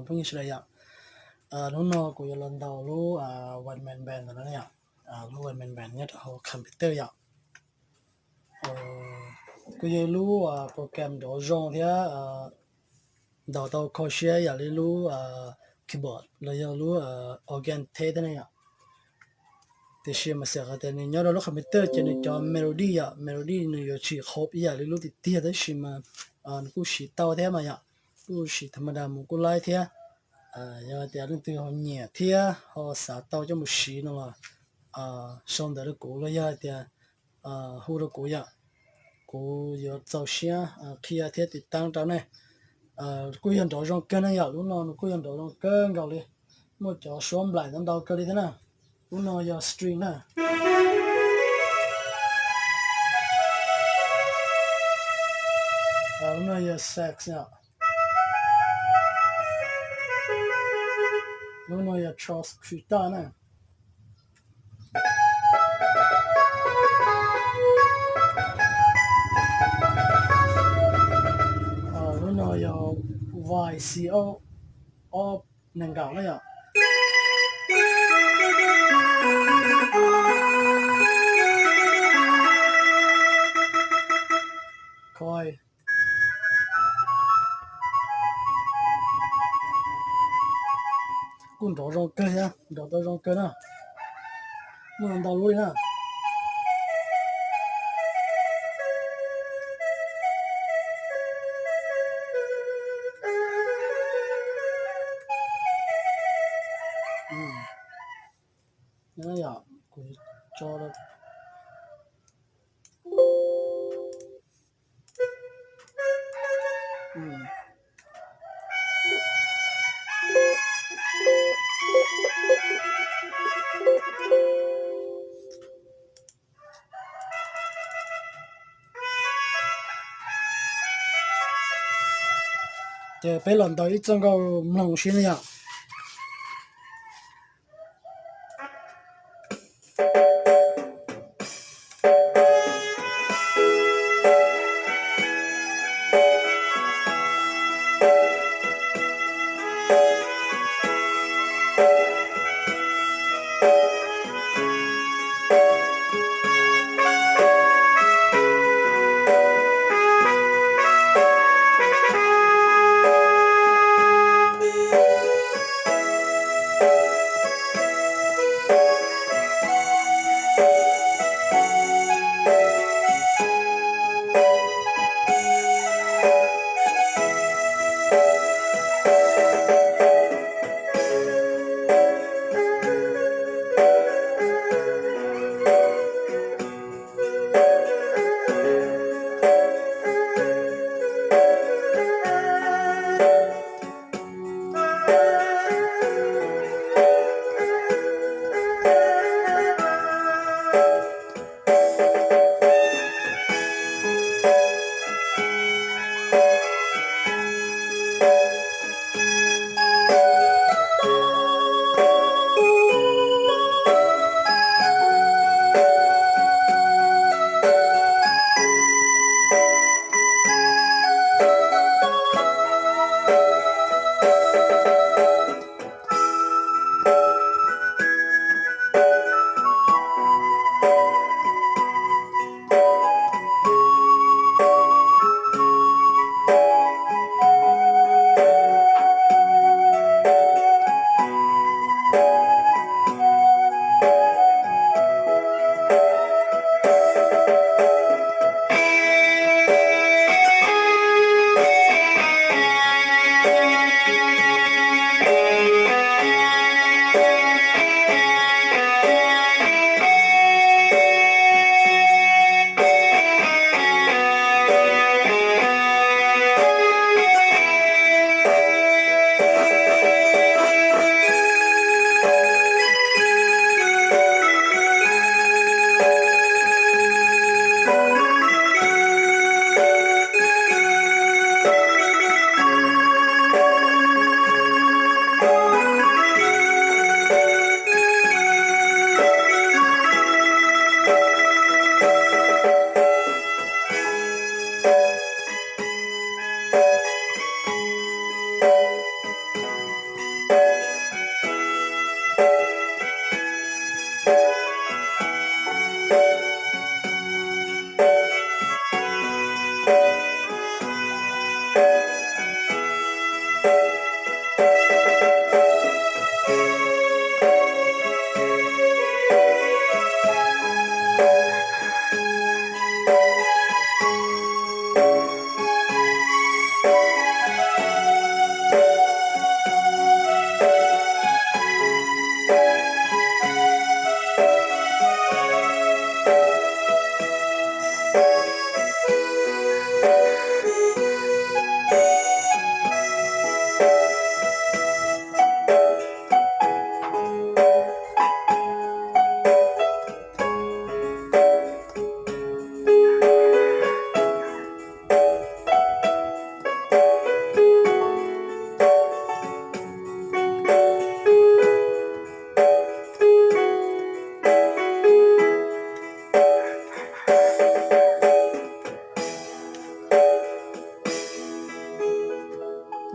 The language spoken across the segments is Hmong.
Phooj ywg sawv daws yom, hnub no kuv yuav los ntaus lub one man band no yom, lub one man band nyob rau hauv computer yom. Kuj yog lub program nrov zoo thiab ntaus tau kho siab yam li lub keyboard los yog lub organ thiab ne yom. Tiam sis mas xam hais tias nws nyob rau lub computer ces nws cov melody yom, melody nws yuav tsis khob ib yam li lub tiag tiag, tab sis mas nws kuj siv tau thiab mas yom, kuj siv tha ma da mus kuj laib thiab. Yog hais tias leej twg ho nyiam thiab ho xav tau coj mus siv no los sau ntawv rau kuv los yog hais tias hu rau kuv yom, kuv yuav txaus siab qhia thiab tiv taab rau nej. Kuj yog nrov zoo kawg na yom, lub no nws kuj yog nrov zoo kawg nkaus li, muaj cov suab nplaim ntau ntau kawg li thiab na. Lub no yog string na. Lub no yog sax yom. Lub no yog Charles Kuta na. Lub no yog Y C O ob nees nkaum na yom. Koi kuj nrov zoo kawg thiab, nrov tau zoo kawg na. Muaj ntau lub li na. Yom, kuv tso Ces peb los ntaus ib txoj nkauj mloog sib na yom.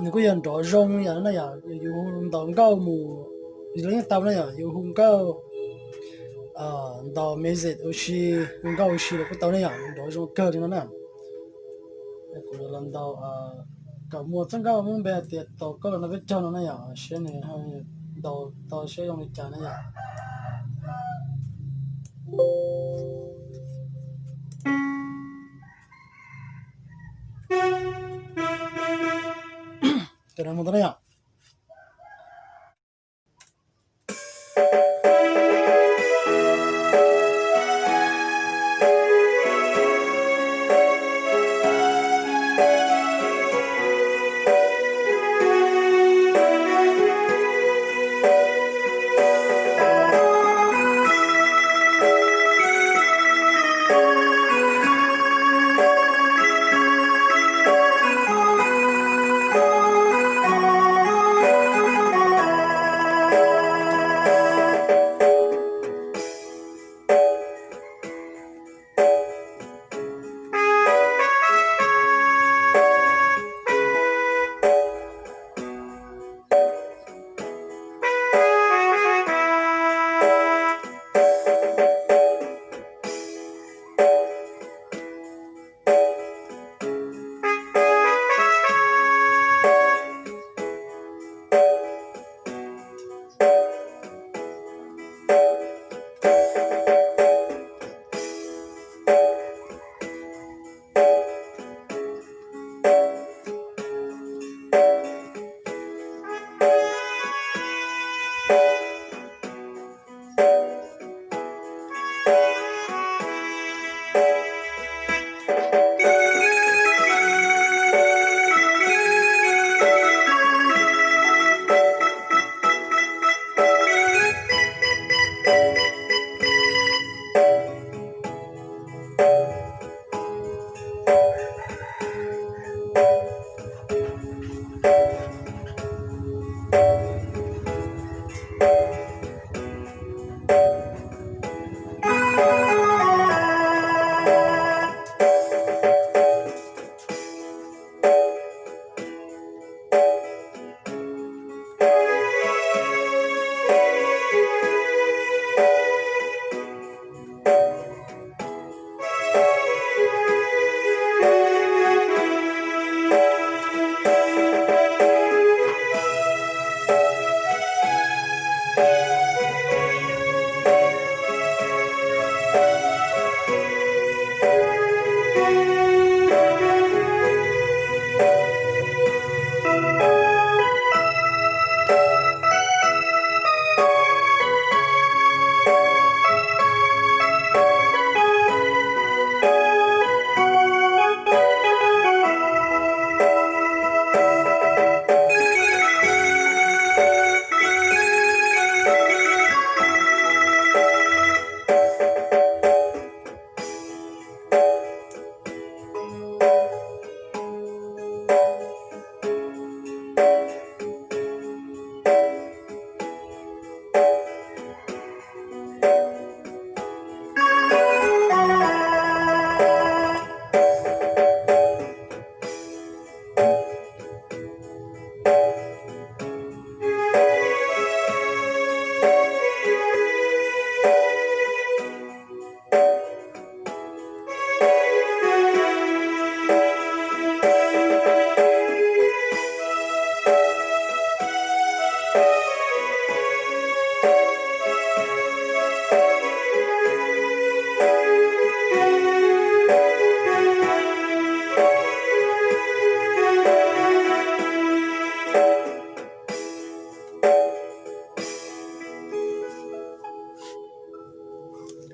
Nws kuj yog nrov zoo yom na yom, yus hu ntaus nkauj mus, yus los yeej tau na yom, yus hu nkauj, ntaus music ua si, hu nkauj ua si los kuj tau na yom, nrov zoo kawg li no na. Kuv yuav los ntaus kom muaj txoj nkauj muaj npe hais tias tos koj los nrog peb caug no na yom, saib nws ntaus tau saib zoo li cas na yom. Tus no mus tau na yom.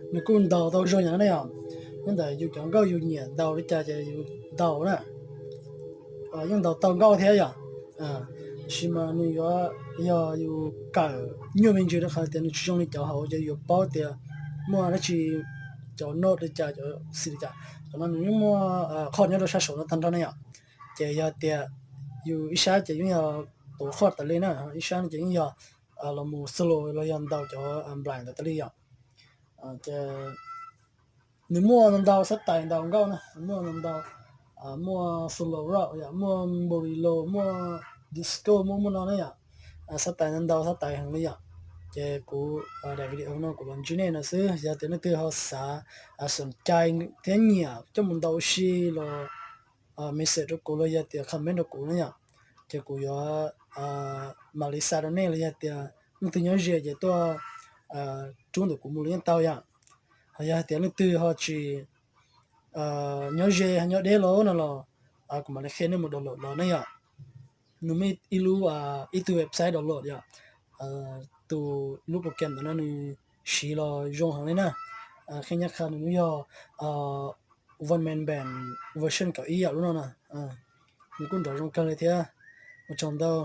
Nws kuj ntaus tau zoo yom na yom. Nyob ntawm yus cov nkauj yus nyiam ntaus li cas ces yus ntaus na. Yeej ntaus tau nkauj thiab yom. Tab sis mas nws yuav, yog yus kawm nyuaj me ntsis rau qhov tias nws tsis zoo li cov hauv ces yuav paub tias muaj dab tsi, cov note li cas, cov xim li cas. Cov no nws yeej muaj chord nyob rau sab saum no tag nrho ne yom. Ces yog tias yus ib sab ces yeej yog tuav chord tas li na, ib sab no ces yeej yog los mus solo los yog ntaus cov nplaim ntawd tas li yom. Ces nws muaj ntau xab tais ntaus nkauj na, muaj ntau, muaj solo rock yom, muaj bolero, muaj Discord muaj muaj no na yom. Xab tais ntau, xab tais heev li yom. Ces kuv daim video no kuv los ntsib nej no xwb, yog tias leej twg ho xav, xoom cai thiab nyiam coj mus ntaus ua si los message rau kuv los yog tias comment rau kuv na yom. Ces kuv yuav mam li xa rau nej los yog tias leej twg nyob ze ces tuaj rub ntawm kuv mus los yeej tau yom. Ho yog hais tias leej twg ho tsis nyob ze ho nyob deb los no los kuv mam li qhia nej mus download los ne yom. Nws muaj ib lub, ib tug website download yom. Tus, lub program ntawd no nws siv los zoo heev li na. Qhia nyab qha nws yog one man band version kaum ib yom lub no na. Nws kuj nrov zoo kawg li thiab. Ua tsaug ntau.